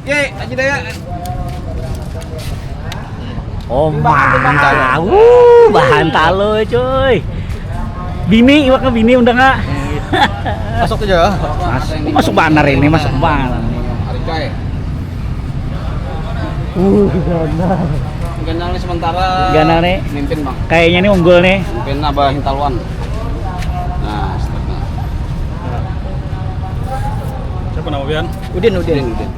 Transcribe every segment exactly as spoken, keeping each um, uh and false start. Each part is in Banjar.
Oke, Haji Daya. Oma, wuh, bahan talo cuy. Bini, iwaknya bini undang nggak? Masuk aja. Mas, masuk banar ini, masuk banar. Ada coy. Uh, ganal. Ganal nih sementara. Ganal nih. Mimpin, Bang. Kayaknya nih unggul nih. Mimpin Abah Hintaluan. Nah, stepnya. Siapa nama pian? Udin, Udin. Udin, Udin.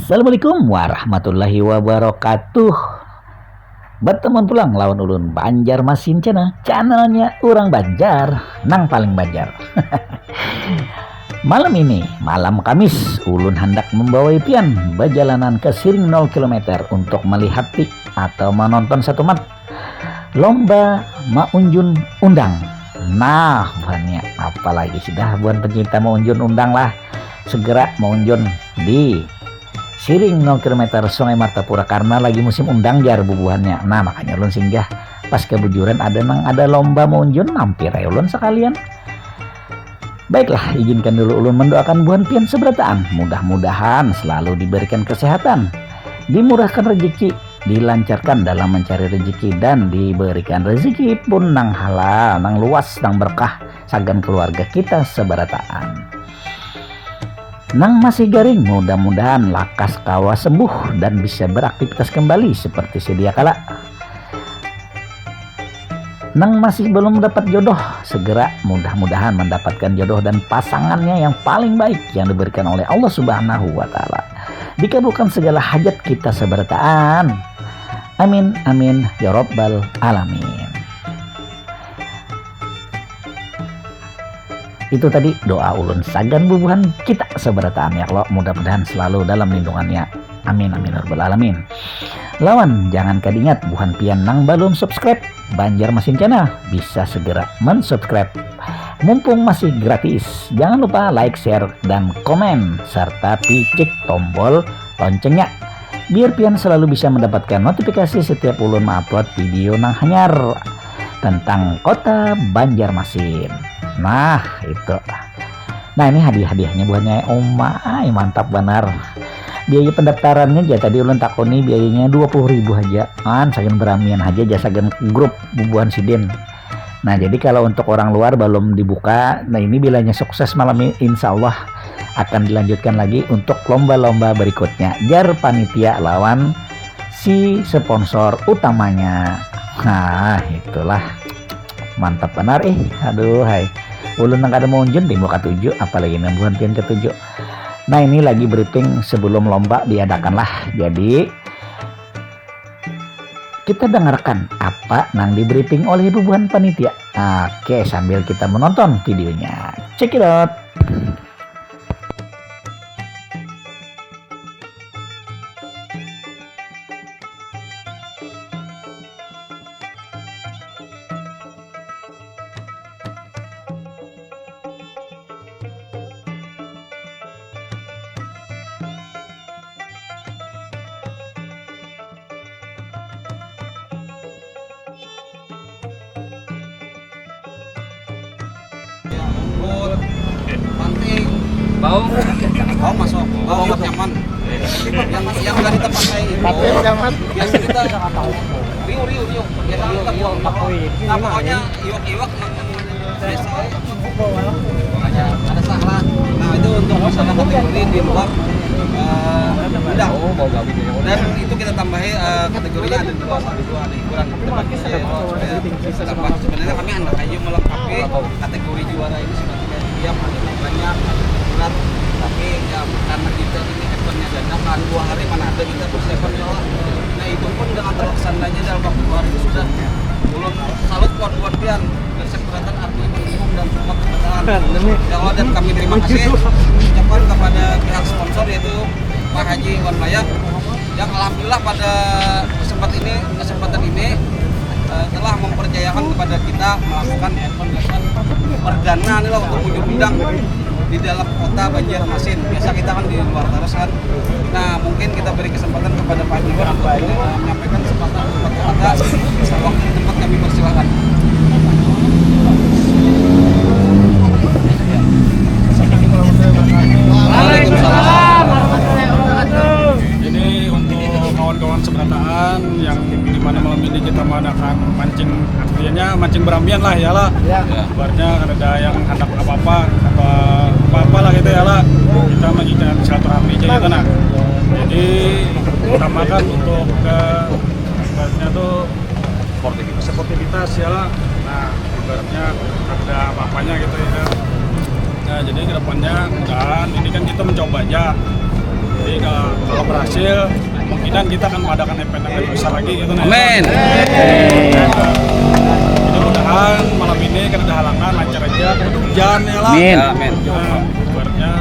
Assalamualaikum warahmatullahi wabarakatuh. Bertemuan pulang lawan ulun Banjar Masin Channel, channelnya orang Banjar, nang paling Banjar. Malam ini, malam Kamis, ulun hendak membawa pian berjalanan ke Siring nol kilometer untuk melihati atau menonton satu mat lomba maunjun undang. Nah, buhannya, apalagi sudah buhan pencinta maunjun undang lah, segera maunjun di Siring nol kilometer Sungai Martapura karena lagi musim undang jar bubuhannya. Nah, makanya ulun singgah pas kebujuran ada nang ada lomba maunjun, mampir aja ulun sekalian. Baiklah, izinkan dulu ulun mendoakan buhan pian seberataan. Mudah-mudahan selalu diberikan kesehatan, dimurahkan rezeki, dilancarkan dalam mencari rezeki, dan diberikan rezeki pun nang halal, nang luas, nang berkah, sagan keluarga kita seberataan. Nang masih garing, mudah-mudahan lakas kawa sembuh dan bisa beraktivitas kembali seperti sedia kala. Nang masih belum dapat jodoh, segera mudah-mudahan mendapatkan jodoh dan pasangannya yang paling baik yang diberikan oleh Allah Subhanahu wa Ta'ala. Dikabulkan segala hajat kita seberataan. Amin, amin, ya Rabbal Alamin. Itu tadi doa ulun sagan bubuhan kita seberataan ya Allah, mudah-mudahan selalu dalam lindungannya. Amin, amin, ya Rabbal Alamin. Lawan, jangan kada ingat, buhan pian nang balum subscribe Banjar Masin Channel, bisa segera mensubscribe. Mumpung masih gratis, jangan lupa like, share, dan komen, serta picik tombol loncengnya. Biar pian selalu bisa mendapatkan notifikasi setiap ulun mengupload video nang hanyar tentang kota Banjarmasin. Nah, itu. Nah, ini hadiah-hadiahnya buhannya. Oh my, mantap banar. Biaya pendaftarannya aja tadi ulun takoni biayanya dua puluh ribu aja. An, sagan beramian aja, jasa grup bubuhan sidin. Nah, jadi kalau untuk orang luar belum dibuka, nah ini bilanya sukses malam ini, insya Allah akan dilanjutkan lagi untuk lomba-lomba berikutnya. Jar panitia lawan si sponsor utamanya. Nah, itulah. Mantap benar ih. Aduh, hai. Ulun nang kada mau unjun di muka tujuh, apalagi nang buhan pian ketujuh. Nah, ini lagi briefing sebelum lomba diadakan lah. Jadi, kita dengarkan apa nang di-briefing oleh bubuhan panitia. Oke, sambil kita menonton videonya. Check it out. Rambut, panting. Bau? Bau masuk. Bau amat nyaman. Yang, yang tadi terpakai itu. Tapi nyaman. Yang kita riu, riu, riu. Yang kita buang. Nah, pokoknya iwak-iwak biasa. Pokoknya ada salah. Nah, itu untuk masalah kategori di luar, eh, udah. Dan itu kita tambahi, eh, kategorinya ada dua, ada dua, ada hiburan. Kita bagi, eh, tambah. Sebenarnya kami anak ayu melengkapi kategori juara ini sudah tidak diam, ada banyak berat, tapi ya karena kita ini eventnya dadakan dua hari mana ada kita persiapan ya Allah. Nah, itu pun dengan terlaksananya dalam waktu dua hari itu sudah ulun salut buat buat pian, bersih beratan artinya mendukung dan support kebetulan ya Allah, dan kami terima kasih ucapkan kepada pihak sponsor yaitu Pak Haji Iwan Bayat yang alhamdulillah pada kesempatan ini, kesempatan ini, eh, telah mempercayakan kepada kita melakukan event-event Perdana ni lah untuk mujur undang di dalam kota Banjarmasin. Biasa kita kan di luar terus kan. Nah, mungkin kita beri kesempatan kepada Pak Iwan untuk, eh, menyampaikan sepatah dua kata. Waktu dan tempat kami persilakan. Waalaikumsalam. Ini untuk kawan-kawan seberataan yang di mana malam ini kita mengadakan mancing, artinya mancing berambian lah ya lah. Ya. Ibaratnya kada ada yang handak apa-apa atau apa-apa lah gitu ya lah. Kita mengikat silaturahmi aja gitu nah. Jadi utamakan untuk ke ibaratnya tuh sportivitas, sportivitas ya lah. Nah, ibaratnya ada apa-apanya gitu ya. Nah, jadi kedepannya mudahan ini kan kita mencoba aja. Jadi kalau, kalau berhasil, kemungkinan kita akan mengadakan event yang lebih besar lagi gitu nah. Amin. Mudah-mudahan malam ini kan ada halangan, lancar aja, kada hujan ya lah. Amin. Ya, amin. Nah, ibaratnya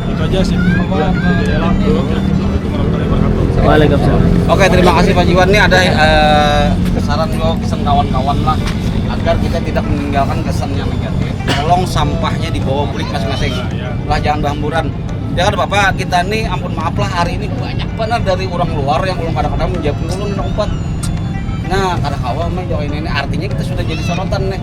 itu aja sih. Assalamualaikum warahmatullahi wabarakatuh. Waalaikumsalam. Oke, terima kasih Pak Jiwan. Ini ada, eh, saran juga pesan kawan-kawan lah, agar kita tidak meninggalkan kesan yang negatif. Tolong sampahnya dibawa bulik masing-masing. Lah, jangan berhamburan. Ya kan Bapak, kita nih ampun maaf lah, hari ini banyak benar dari orang luar yang ulun kadang-kadang menjawab ulun umpat. Nah, kada kawa mah jauh ini, ini artinya kita sudah jadi sorotan nih.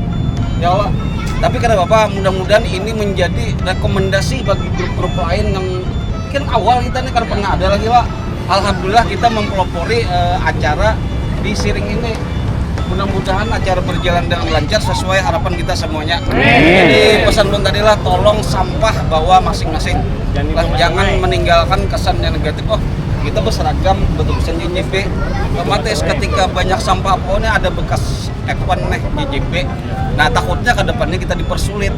Ya Allah. Tapi kada apa-apa, mudah-mudahan ini menjadi rekomendasi bagi grup-grup lain yang mungkin awal kita nih, kada pernah ada lagi lah. Alhamdulillah kita mempelopori, eh, acara di Siring ini. Mudah-mudahan acara berjalan dengan lancar sesuai harapan kita semuanya. Jadi pesan pun tadi lah, tolong sampah bawa masing-masing. Lah, jangan meninggalkan kesan yang negatif. Oh, kita berseragam, bertulisan J J P. Otomatis ketika banyak sampah, oh, ini ada bekas F one nih, J J P. Nah, takutnya ke depannya kita dipersulit.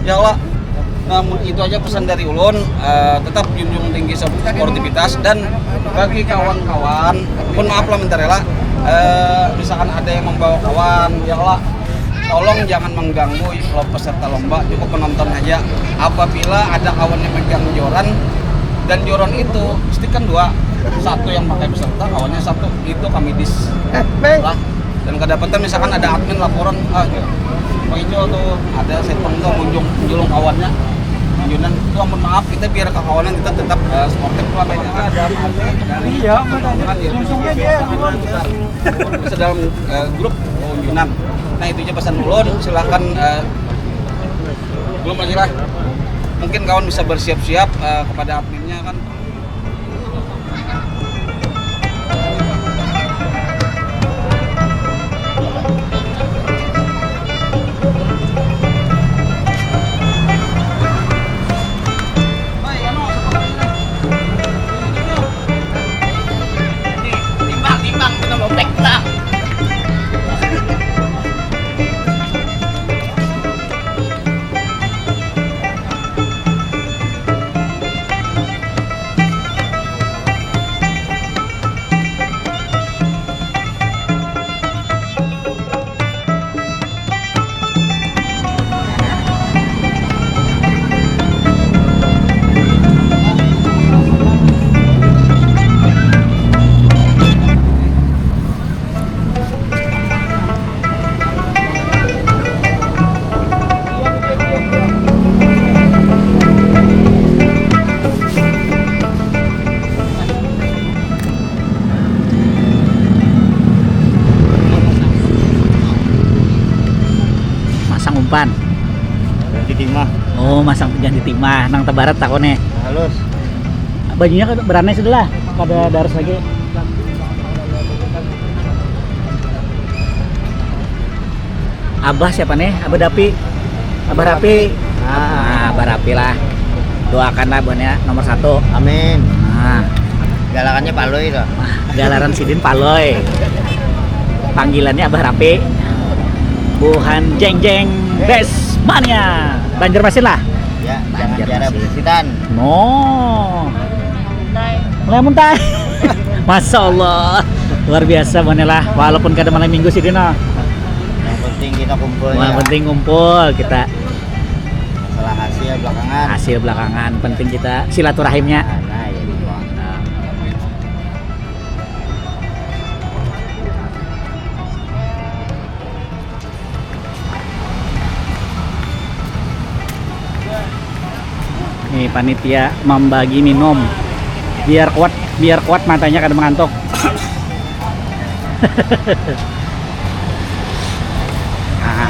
Ya Allah. Namun itu aja pesan dari ulun, eh, tetap junjung tinggi sportivitas dan bagi kawan-kawan, pun maaf lah minta rela, eh, misalkan ada yang membawa kawan, ya Allah, tolong jangan mengganggu lo peserta lomba, cukup menonton aja. Apabila ada kawan yang megang joran dan joran itu mesti kan dua, satu yang pakai peserta, kawannya satu, itu kami dis. Eh, Mei. Lah, dan kedapatan misalkan ada admin laporan, ah, Pak Ijo tuh ada setong tuh munjung, menjulung kawannya, munjungan itu, ampun maaf, kita biar kakawanan kita tetap, eh, sportif lah, kayaknya ada admin dari iya, mana ada, ya, langsung aja, sedang, eh, grup munjungan. Nah, itu aja pesan ulun, silahkan, eh, belum lagi lah, mungkin kawan bisa bersiap-siap, eh, kepada adminnya kan. Timbang, timbang, kena lobek lah. Masang umpan. Ganti timah. Oh, masang ganti timah. Nang tabarat takon nih. Halus. Bajunya kada berani sudah lah. Kada daras lagi. Abah siapa nih? Abah Dapi. Abah Rapi. Ah, Abah Rapi lah. Doakan lah buhannya nomor satu. Amin. Nah. Galarannya Palui tuh. Galaran sidin Palui. Panggilannya Abah Rapi. Buhan Jeng Jeng Best Mania. Banjarmasin lah. Ya, jangan Banjarmasin. Tiada bisitan. No. Mulai muntai. Masya Allah. Luar biasa buhannya lah. Walaupun kada malam minggu sidin, no. Yang penting kita kumpul. Yang penting kumpul kita. Masalah hasil belakangan. Hasil belakangan, penting kita silaturahimnya. Nah, nah, ya, gitu. Nah. Panitia membagi minum biar kuat, biar kuat matanya kada mengantuk. Ah.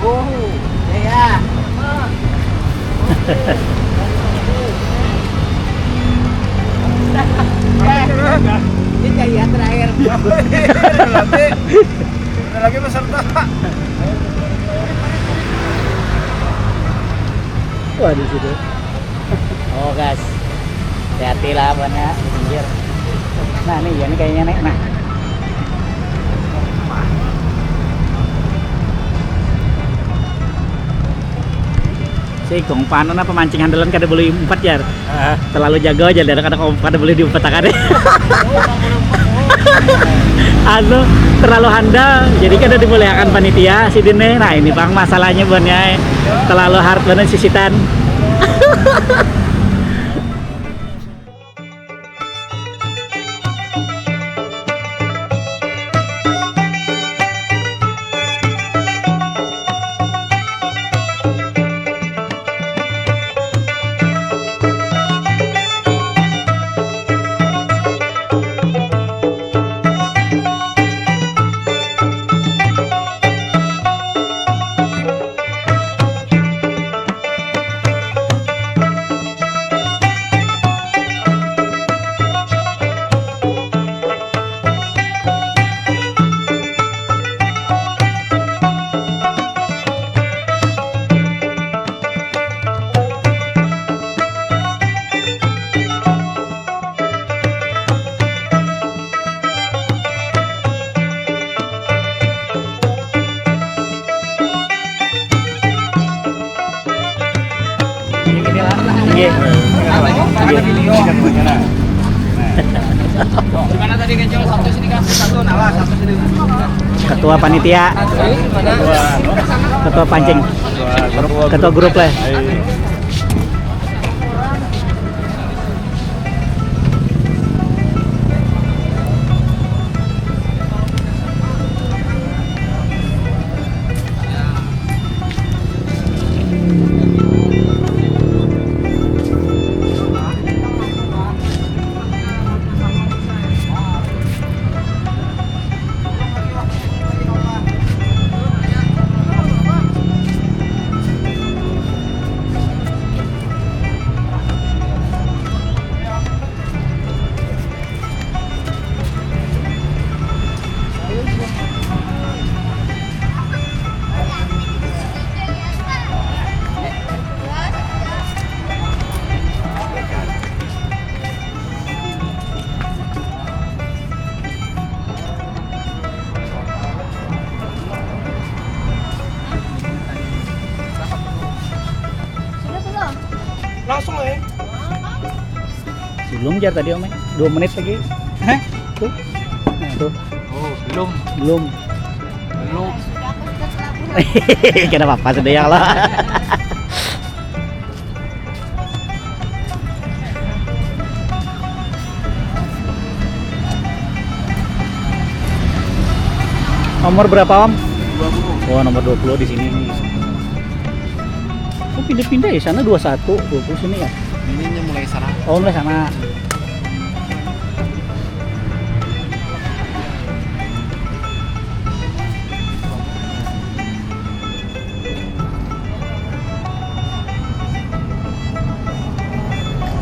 Oh, iya. Ini kayak terakhir. Ada lagi peserta. Wah, di situ. Oh, gas. Hati-hati lah, bannya di pinggir. Nah, nih, ya, ini kayaknya nih. Nah. Si Gong Panon apa mancing handalan kada boleh umpat, jar. Heeh. Terlalu jago aja, jar, kada, kada boleh diumpatakan. Anu, terlalu handal, jadi kada dibolehakan panitia sidin nih. Nah, ini pang masalahnya, buhannya, eh. Terlalu hard banar sisitan. Nggih. Nggih. Gimana tadi, Kencul? Satu sini, Kak. Satu, nah, satu sini. Ketua panitia. Ketua pancing. Ketua grup lah. Sudah, sudah. Langsung, eh. Belum, jar, tadi, Om, eh. Dua menit lagi. Hah? Tuh. Nah, tuh. Oh, belum. Belum. Belum. Kada apa-apa, sudah ya, kalau. Nomor berapa, Om? Dua puluh. Oh, nomor dua puluh di sini nih. Oh, pindah-pindah ya, sana dua satu, dua puluh sini ya? Ininya mulai sana. Oh, mulai sana.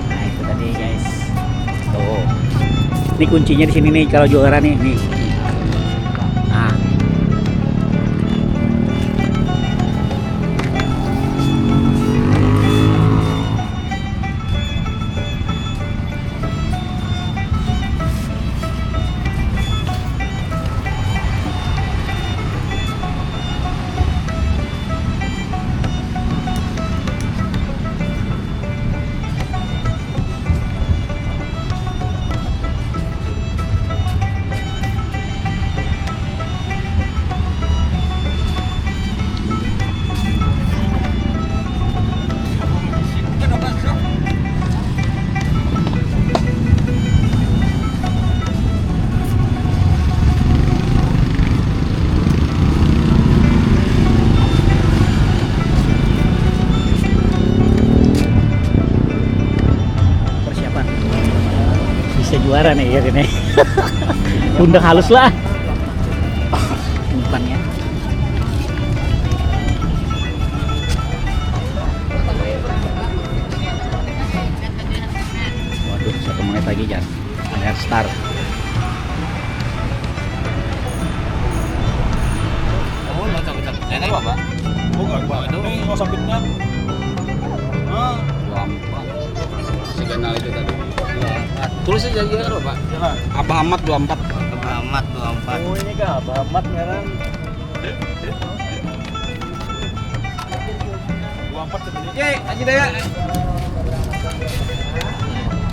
Nah, itu tadi, guys. Tuh. Ini kuncinya di sini nih, kalau juara nih, nih. Nah. Barang nih ya gini. Undang halus lah. Umpannya. Waduh, satu menit lagi, Jan. Air Star. Oh, nggak capek-capek. Enak, Pak. Bukan, Pak. Ini mau sakitnya. Hah? Gampang. Si Ganal itu tadi. Iya. Tulis aja, iya, Pak. Iya, Pak. Abah Ahmad dua empat. Abah Ahmad dua empat. Oh, ini kah Abah Ahmad sekarang? Dua empat sebenarnya. Oke, Haji Daya.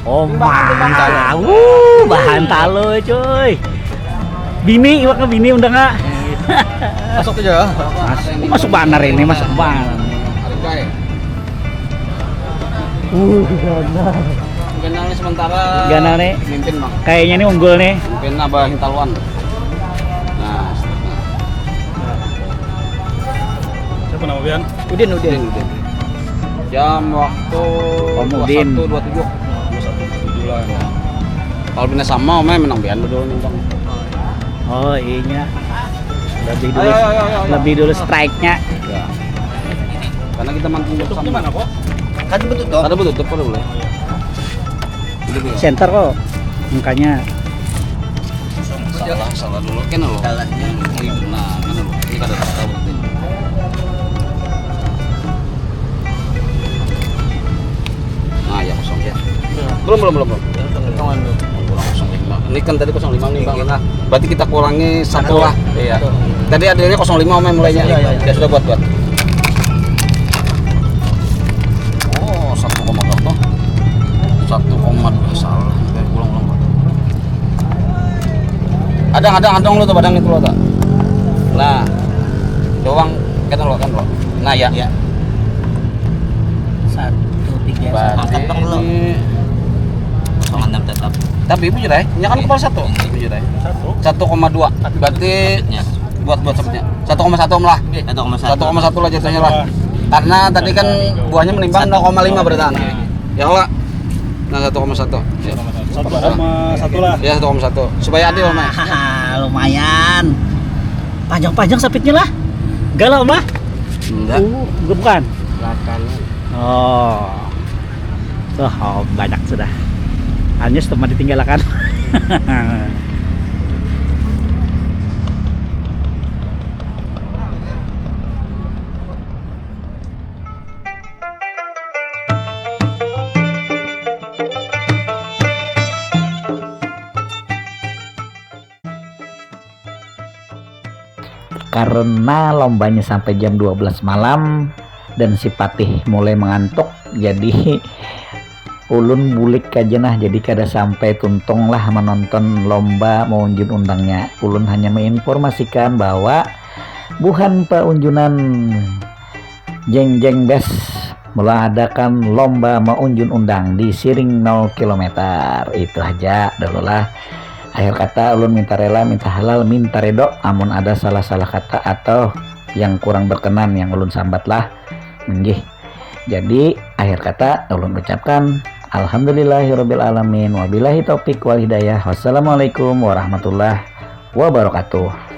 Oh, mantap. Wuh, bahan talo, cuy. Bini, iwaknya bini undang nggak? Masuk aja. Mas, masuk banar ini, masuk banar. Harga ya? Uh, Ganal. Ganal nih sementara Ganal nih. Mimpin, Bang. Kayaknya nih unggul nih. Mimpin Abah Hintaluan. Nah, siapa nama pian? Udin, Udin. Udin, Udin. Jam waktu Om Udin. Dua satu dua tujuh. Dua satu dua tujuh lah. Kalau pina sama, Om, menang pian berdua nih, Bang. Oh, iya. Lebih dulu, ayo, ayo, ayo, ayo. Lebih dulu strike-nya. Ya. Karena kita mancing bersama. Gimana kok? Kan betul toh? Kada betutup, kada boleh. Center kok mukanya. Salah, salah dulu kan lo. Salahnya. Nah, kan lo. Ini kada tahu. Nah, ya kosong. Ya. Belum, belum, belum, belum. Hitungan dulu. Kurang kosong lima. Ini kan tadi kosong lima nih, Bang. Iya. Berarti kita kurangi satu lah. Iya. Tadi adanya kosong lima, Om, mulainya. Iya, iya, iya. Ya sudah, buat, buat. Oh, satu koma berapa? Satu koma dua, salah. Oke, ulang, ulang, ulang. Adang, adang, adang lo tuh, padang itu lo tuh. Nah, doang, kan lo, kan lo. Nah, ya. Ya. Satu tiga. Berarti empat, Bang, lo. Ini kosong enam tetap. Tapi bujur ya, ini kan kepala satu. Bujur ya. Satu. Satu koma dua. Berarti buat, buat sebutnya. Satu koma satu, Om, lah. Satu koma satu. Satu koma satu lah jatuhnya lah. Karena tadi kan buahnya menimbang nol koma lima berarti. Iya. Ya, Pak. Nah, satu koma satu. Satu koma satu lah. Ya, satu koma satu. Supaya adil, Mas. Lumayan. Panjang-panjang sapitnya lah. Galau mah? Enggak. Uh, bukan. Belakang. Oh. Tuh, oh, banyak sudah. Hanyus teman ditinggalakan. Karena lombanya sampai jam dua belas malam dan si Patih mulai mengantuk, jadi ulun bulik aja nah, jadi kada sampai tuntung lah menonton lomba maunjun undangnya. Ulun hanya menginformasikan bahwa buhan paunjunan Jeng Jeng Bes mengadakan lomba maunjun undang di Siring nol kilometer. Itu aja dulu lah. Akhir kata, ulun minta rela, minta halal, minta redo amun ada salah-salah kata atau yang kurang berkenan yang ulun sambat lah. Nggih. Jadi, akhir kata ulun ucapkan alhamdulillahirabbil alamin, wabillahi taufik wal hidayah. Wassalamualaikum warahmatullahi wabarakatuh.